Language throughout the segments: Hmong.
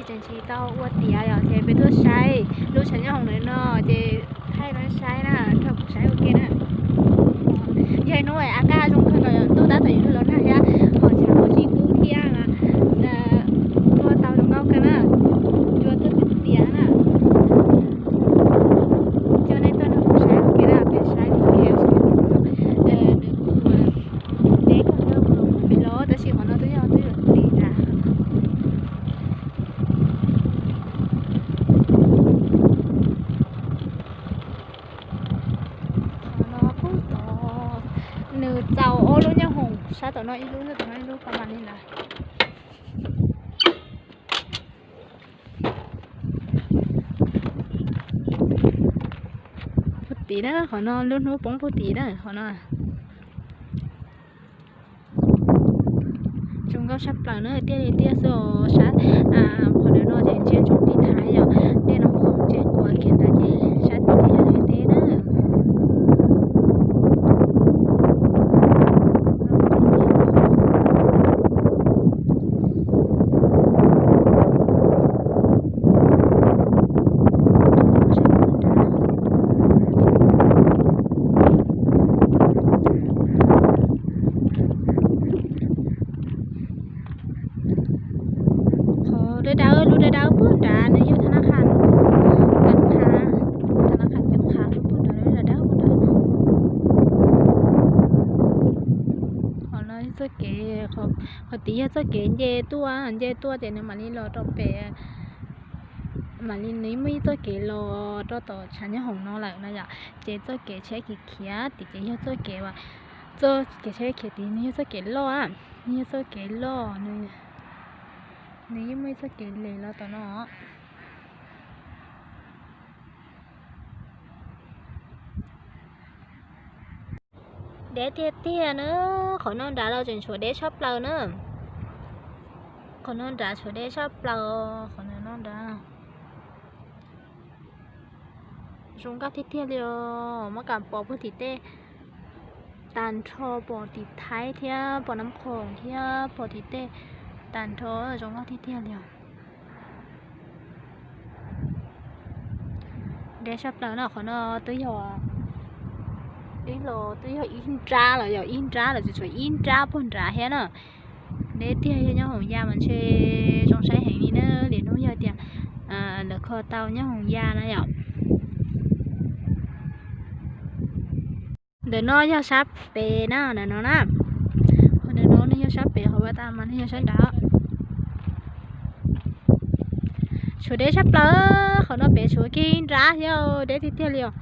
Ces tsis tau ua tiav yom, ces peb tuaj saib lub tshav nyob hoom ntawm no, ces thaij rau saib na, rau kuv saib ua ke na. Yog ib hnub a kaj zoo kawg nkaus yom, ntuj tab tom yuav los nag thiab, ho tsis tau tsis kub thiab, tuaj tau zoo nkauj kawg na, cua tuaj tiav na. Coj nej tuaj nrog kuv saib ua ke na, peb saib ua ke, nws kuj deb kawg nkaus pem los tab sis qhov no twb yog twb yuav tig na. Qhov no kuj tod, nws txaus ob lub nyob hoom, sab tom no ib lub, sab tom no ib lub, pab mam li lawm. Puag tim na, qhov no lub hnub poob puag tim na, qhov no. Zoo nkauj tshaj plaws na, tiaj li tiaj xwb os, sab qhov ntawm no ces ntsia ntsoov tim Thaib yom, dej Nab Khoom tseem quaj kiag ntawd ces sab tim yog Thaib teb na. Qhov dawb dawb, lub dawb dawb puag nrad nws yog thab nab qhas, thab nab qhas, thab nab qhas cev qhas lub puag nrad, lub dawb dawb puag nrad. Qhov no txoj kev, qhov tid yog txoj kev nce tuaj, nce tuaj ces nws mam li los rau pem, mam li nws muaj ib txoj kev los rau tom tshav nyob hoom no lawm na yom. Ces txoj kev tsheb khiav khiav tim ces yog txoj kev, txoj kev tsheb khiav tim nws yog txoj kev loj, nws yog txoj kev loj, nws yeej muaj ib txoj kev les los tom no. Deb tiag tiag na, qhov no nrad los tseem tshuav deb tshaj plaws na. Qhov no nrad tshuav deb tshaj plaws, qhov no nrad. Zoo nkauj tiag tiag li os, muab kam pom puag tim tej tag nrho, pom tim Thaib thiab pom Nab Khoom thiab pom tim tej tag nrho, zoo nkauj tiag tiag li os. Deb tshaj plaws no, qhov no twb yog, twb yog ib nrab los yog ib nrab los tseem tshuav ib nrab puag nrad thiab na. Deb tiag, yog nyob hoom ya mas ntshe zoo saib heev li na, lwm hnub yog tias lawv kho tau nyob hoom ya na yom. Ntawm no yog sab pem na, ntawm no na. Qhov ntawm no nws yog sab pem, qhov vaj tas mas nws yog sab nrad. Tshuav deb tshaj plaws, qhov no pem tshuav kiag nrab thiab, deb tiag tiag li os.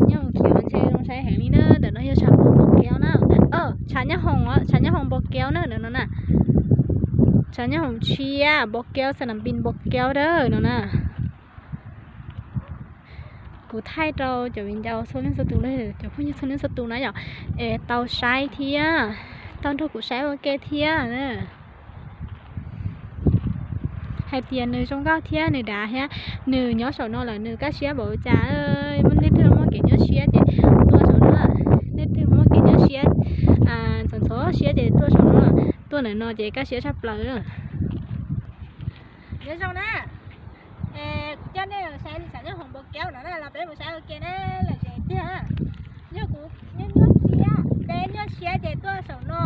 Nyob hoom khiav ntshe zoo saib heev li na, ntawm no yog tshav nyob hoom Npos Kev na, tshav nyob hoom, tshav nyob hoom Npos Kev na, ntawm no na. Tshav nyob hoom tshiab Npos Kev, xas nam pis Npos Kev dawb no na. Kuv thaij rau cov viv ncaus txhua leej txhua tus, cov phooj ywg txhua leej txhua tus na yom, es tau saib thiab, tau nrog kuv saib ua ke thiab. Hais tias nws zoo nkauj thiab nws dav thiab, nws nyob saum no lawm nws kaj siab npaum cas, nej twg muaj kev nyuaj siab ces tuaj saum no, nej twg muaj kev nyuaj siab, ntxhov ntxhov siab ces tuaj saum no, tuaj ntawm no ces kaj siab tshaj plaws. Nyob zoo na, kuv coj nej saib tshav nyob hoom Npos Kev no na, los peb mus saib ua ke na, lom zem tiag. Yog kuv nyuaj nyuaj siab, peb nyuaj siab ces tuaj saum no,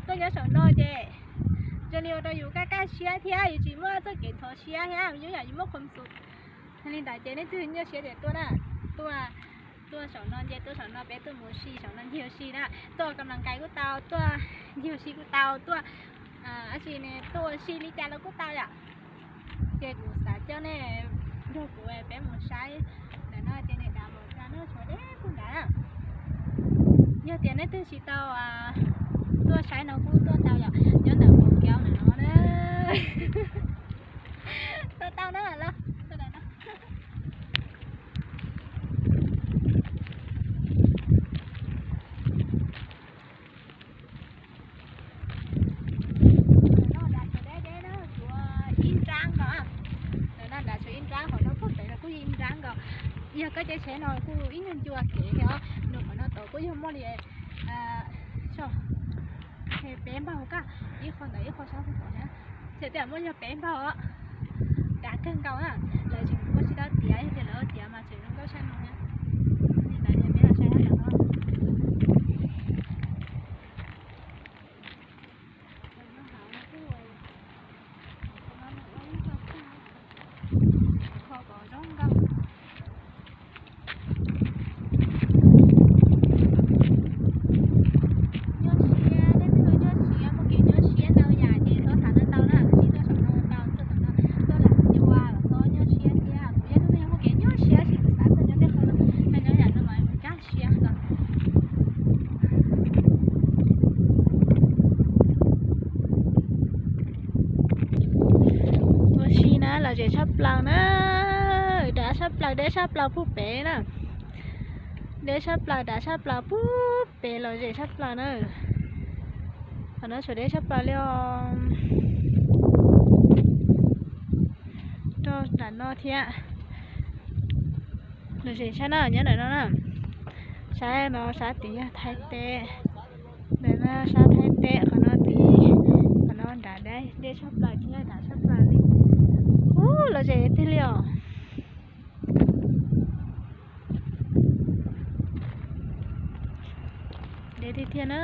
tuaj nyob saum no ces zoo li ua rau yus kaj kaj siab thiab yus tsis muaj txoj kev ntxhov siab thiab, yus yam yus muaj khuam xum. Yog li ntawd ces nej twg nyuaj siab ces tuaj na, tuaj, tuaj saum no, nce tuaj saum no, peb tuaj mus ua si saum no ncig ua si na, tuaj kam nas kais kuj tau, tuaj ncig ua si kuj tau, tuaj dab tsi ne, tuaj ua si li cas los kuj tau yom. Ces kuv xav coj nej nrog kuv peb mus saib ntawm no ces nws dav npaum cas na, tshuav deb puag nrad na. Yog tias nej twg tsis tau tuaj saib no kuj tuaj tau yom, nyob ntawm Npos Kev ntawm no na. Tuaj tau na los. Ntawm no nrad tshuav deb deb na, tshuav ib nrab nkaus. Ntawm no nrad tshuav ib nrab, qhov no puag pem los kuj ib nrab nkaus. Yog koj caij tsheb no kuj ib nyuag ncua kev thiab, nws qhov no tod kuj yog muaj li, peb npag hauv kaj, ib qho ntawd ib qho sab tom na. Ces tej zaum muaj yog peb npaug, dav kawg nkaus na. Lawv tseem ua tsis tau tiav, yog tias lawv ua tiav mas tseem zoo nkauj tshaj no na. Li ntawd ces peb los saib hab ntawm no. Kho kom zoo nkauj. Nyuaj siab, tej tug nyuaj siab, muaj kev nyuaj siab ntau yam ces txhob xav ntau ntau na, tsis tuaj saum no ntau, tuaj saum no tuaj lam cua los txhob nyuaj siab thiab. Kuv yog ib tug neeg muaj kev nyuaj siab, tab sis kuv xav tuaj nyob tej qhov no, nyob yam no mas kuv kaj siab ntau. Ua si na, lom zem tshaj plaws na, dav tshaj plaws, deb tshaj plaws puag pem na. Deb tshaj plaws, dav tshaj plaws puag pem, lom zem tshaj plaws na. Qhov no tsuas deb tshaj plaws li os. Rau nram no thiab. Lom zem tshaj na, nyob ntawm no na. Sab no sab tid yog Thaib teb. Ntawm no sab Thaib teb, qhov no tid, qhov no nrad deb, deb tshaj plaws thiab, dav tshaj plaws li. Ub, lom zem tiag li os. Deb tiag tiag na.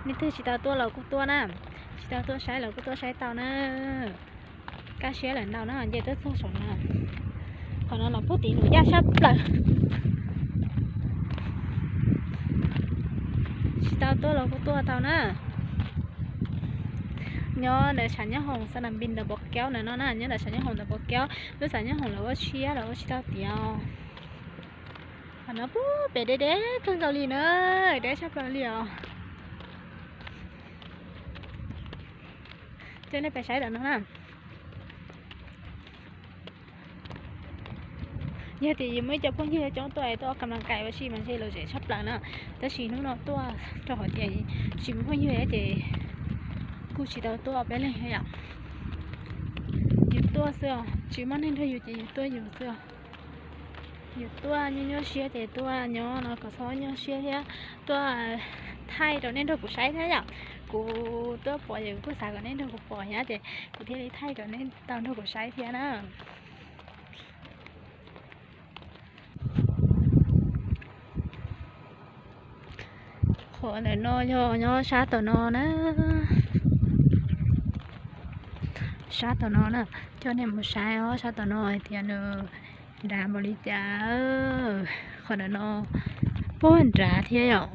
Nej twg tsis tau tuaj los kuj tuaj na, tsis tau tuaj saib los kuj tuaj saib tau na. Kaj siab lawm ntau na, nce tuaj txog saum no. Qhov no los puag tim Num Yaj sab plaws. Tsis tau tuaj los kuj tuaj tau na. Nyob ntawm Xav Nyab Hoom Xas Nas Npis ntawm Npov Kaub ntawm no na, nyob ntawm Xav Nyab Hoom ntawm Npov Kaub, lub Xav Nyab Hoom lawv ua tshiab, lawv ua tsis tau tiav. Qhov no puag pem deb deb kawg nkaus li na, deb tshaj plaws li os. Coj nej pais saib ntawm no na. Yog tias yus muaj ib co phooj ywg coob tuaj es tuaj ua kam las kais ua si mas ntshe lom zem tshaj plaws na. Tab sis hnub no tuaj rau qhov tias tsis muaj phooj ywg ces kuj tsis tau tuaj peb leeg yom. Yus tuaj xwb os, tsis muaj neeg nrog yus ces yus tuaj yus xwb os. Yus tuaj nyuaj nyuaj siab ces tuaj nyob no kom txhob nyuaj siab thiab. Tuaj thaij rau nej nrog kuv saib thiab yom. Kuv tuaj pom ces kuv kuj xav kom nej nrog kuv pom thiab ces kuv thiaj li thaij kom nej tau nrog kuv saib thiab na. Qhov ntawm no yog nyob sab tom no na. Sab tom no na, coj nej mus saib os, sab tom no hais tias nws nrad npaum li cas. Qhov ntawm no puag nrad thiab yom.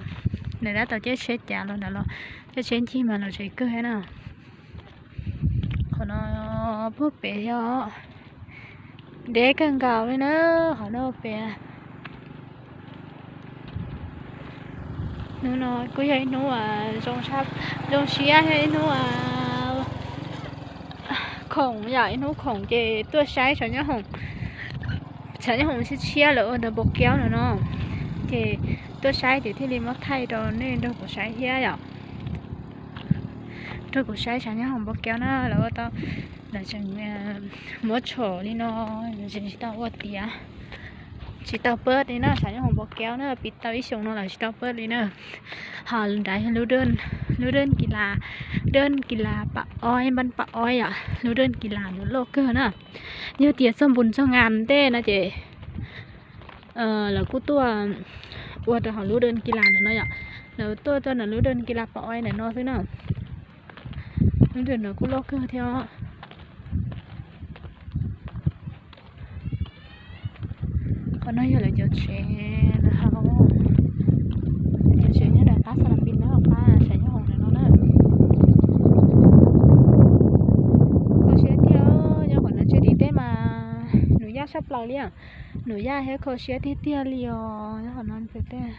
Nws tab tom caij tsheb cav los nrad los, caij tsheb ncig mas los tsev kawg na. Qhov no puag pem yog deb kawg nkaus li na, qhov no pem. Hnub no kuj yog ib hnub zoo siab, yog ib hnub khoom yom, ib hnub khoom ces tuaj saib Xav Nyab Hoom, Xav Nyab Hoom tshiab tshiab lawv ua ntawd Npov Kaub no no, ces tuaj saib ces thiaj li muab thaij rau nej nrog kuv saib thiab yom. Nrog kuv saib Xav Nyab Hoom Npov Kaub na, lawv ua tau, lawv tseem muab tshom li no, tseem tsis tau ua tiav, tsis tau pab li na, Xav Nyab Hoom Npov Kaub na, piv tau ib xyoos no lawm tsis tau pab li na. Ho nrad yog lub dej, lub dej kis las, dej kis las Pab Oib, npab Pab Oib yom, lub dej kis las nws loj kawg na. Yog tias txog npus txog ngas tej no ces lawv kuj tuaj ua rau hauv lub dej kis las ntawm no yom. Lawv tuaj tuaj ntawm lub dej kis las Pab Oib ntawm no xwb na. Lub dej no kuj loj kawg thiab. Qhov no yog lawv cov tsev, lawv hauv cov tsev nyob nram qab Xas Nas Npis na, qab Xav Nyab Hoom ntawm no na. Kho siab tiag, nyob qhov no tsev tim teb mas Num Yaj sab plaws li, Num Yaj thiab kho siab tiag tiag li os, nyob qhov no tsev teb.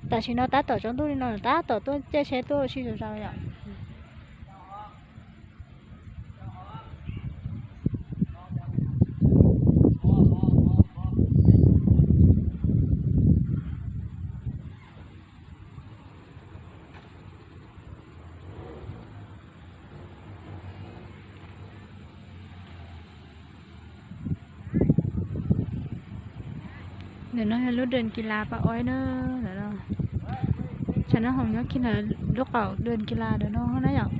Tam sim no tab tom tsaus ntuj li no tab tom tuaj caij tsheb tuaj ua si zom zaws yom. Ntawm no yog lub dej kis las Pab Oib na, ntawm no. Tsam no hoom nyob kiag ntawm lub qaum dua kis las ntawm no na yom.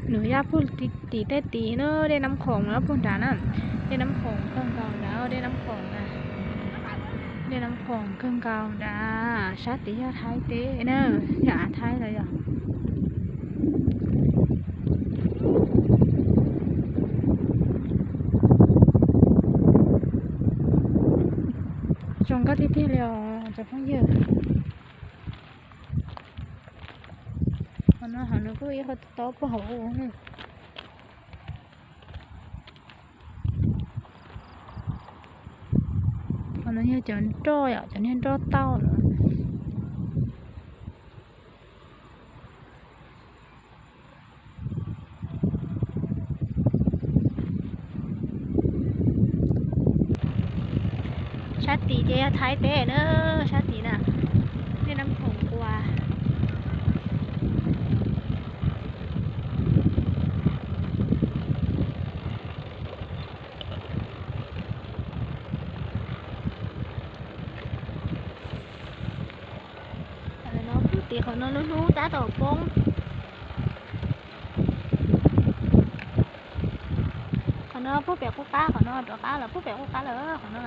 Nws yaj puag tim tej tid na, dej Nab Khoom no puag nrad na. Dej Nab Khoom kawg nkaus nrad, dej Nab Khoom na. Dej Nab Khoom kawg nkaus nrad, sab tid yog Thaib teb na, yog av Thaib los yog. Zoo nkauj tiag tiag li os cov phooj ywg. Qhov no hov nws kuj ib qho tob puag hauv ub. Qhov no yog cov nroj yom, cov niag nroj tauj lawm. Sab tid ces yog Thaib teb na, sab tid na, nej Nab Khoom qua. No puag tim qhov no lub hnub tab tom poob. Qhov no puag pem qub qab, qhov no rov qab los puag pem qub qab lawm qhov no.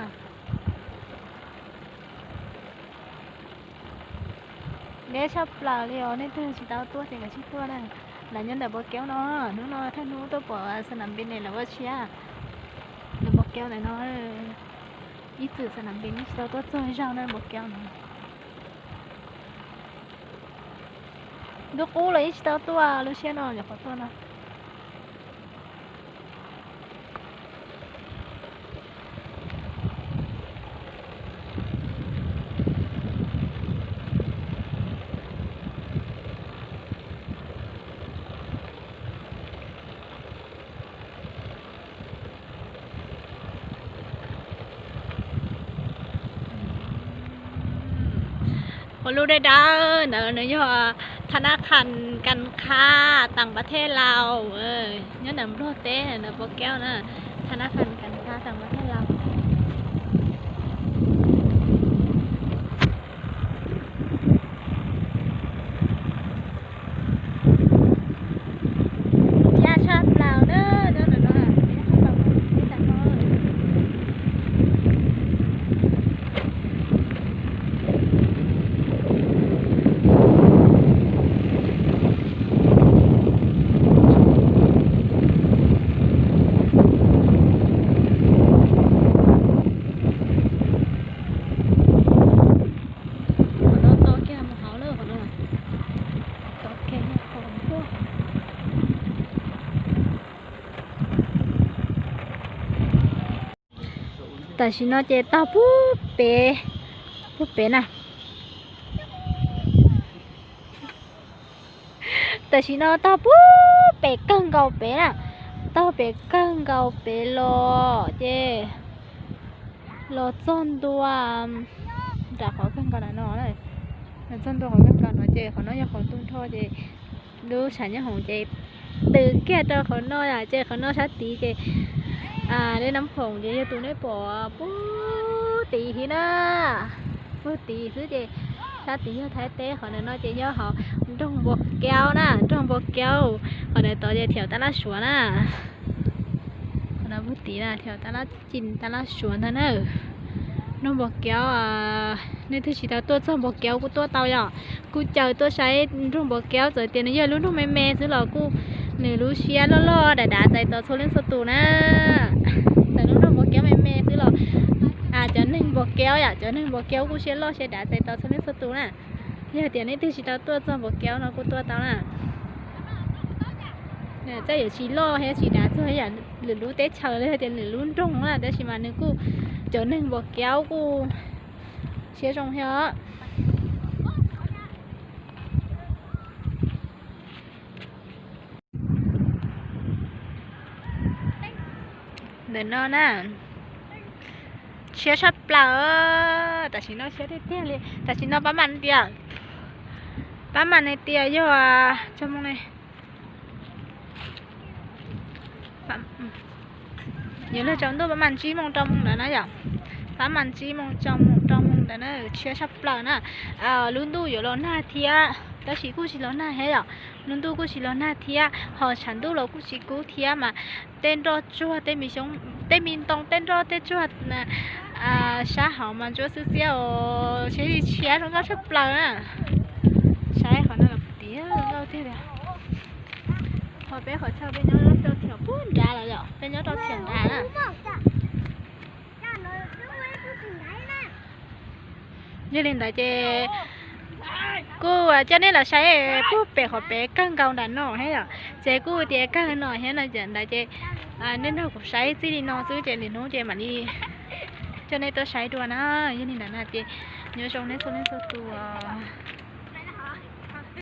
Deb tshaj plaws li os, nej twg tsis tau tuaj ces kav tsij tuaj na. Lawv nyob ntawm Npua Keub no, hnub no thawj hnub tuaj pom xa nam npe ne lawv ua tshiab. Ntawm Npua Keub ntawm no, ib txwm xa nam npe tsis tau tuaj txog zaug na Npua Keub no. Ntuj qub los yeej tsis tau tuaj, lub siab no nyuam qhuav tuaj no. Ua lub dawb dawb ntawd nws yog Tha Nab Khas Kas Khas Taas Pas Thej Laus, nyob ntawm Nplog teb ntawm Npua Keub na, Tha Nab Khas Kas Khas Taas Pas Thej Laus. Yaj tshaj plaws na, nyob ntawm no, yaj tshaj plaws ib tag no. Qhov no to kiag mus hauv lawm, qhov no to kiag hauv. Tam sim no ces tog puag pem, puag pem na. Tam sim no tog puag pem kawg nkaus pem na, tog pem kawg nkaus pem los ces los txog ntua nram qhov kawg nkaus no, los txog ntua qhov kawg nkaus no ces qhov no yog qhov tu nrho ces lub tshav nyob hoom ces tws kiag rau qhov no, ces qhov no sab tid ces dej Nab Khoom ces yog tus nej pom puag tid thiab na, puag tid xwb ces sab tid yog Thaib teb, qhov ntawm no ces yog hauv nroog Npua Keub na, nroog Npua Keub, qhov ntawm tod ces Thiaum Tab Laj Suav na, qhov no puag tid na Thiaum Tab Laj Cim Tab Laj Suav ntag na. Nroog Npua Keub, nej twg tsis tau tuaj txog Npua Keub kuj tuaj tau yom, kuj caw tuaj saib nroog Npua Keub, txawm tias nws yog lub nroog me me xwb los kuj nws lub siab loj loj dav dav txais tos txhua leej txhua tus na. Txawm lub nroog Npua Keub me me xwb los cov neeg Npua Keub yom, cov neeg Npua Keub kuj siab loj siab dav txais tos txhua leej txhua tus na. Yog tias nej twg tsis tau tuaj txog Npua Keub no kuj tuaj tau na. Txawm yuav tsis loj thiab tsis dav txog yam lwm lub teb chaws li tias lwm lub nroog na, tab sis mas nws kuj, cov neeg Npua Keub kuj siab zoo thiab. Ntawm no na, siab tshaj plaws, tam sim no siab tiag tiag li. Tam sim no pab mam tias, pab mam ne tias yog txog moo ne, Yuav luag tsaus ntuj pab mas ntsib moo rau moo ntawd na yom. Pab mas ntsib moo tsaus moo rau moo ntawd na, tshiab tshaj plaws na. Lub ntuj yuav los nag thiab, tab sis kuj tsis los nag thiab yom. Lub ntuj kuj tsis los nag thiab, ho tshav ntuj los kuj tsis kub thiab mas tej nroj tsuag tej me xyoob, tej me ntoo tej nroj tej tsuag sab hauv mas ntsuab xwb xiab os, saib li tshiab zoo nkauj tshaj plaws na. Saib qhov no los tiav zoo nkauj tiag tiag. Ho peb qhov chaw peb nyob rau thiam pub nrad lawm yom, peb nyob rau thiam nrad na. Yog li ntawd ces kuj coj nej los saib puag pem qhov pem kawg nkaus nram no thiab yom, ces kuj tias kawg no thiab no ntawd ces nej nrog kuv saib txij li no xwb ces lwm hnub ces mam li coj nej tuaj saib dua na. Yog li ntawd na ces nyob zoo nej txhua leej txhua tus.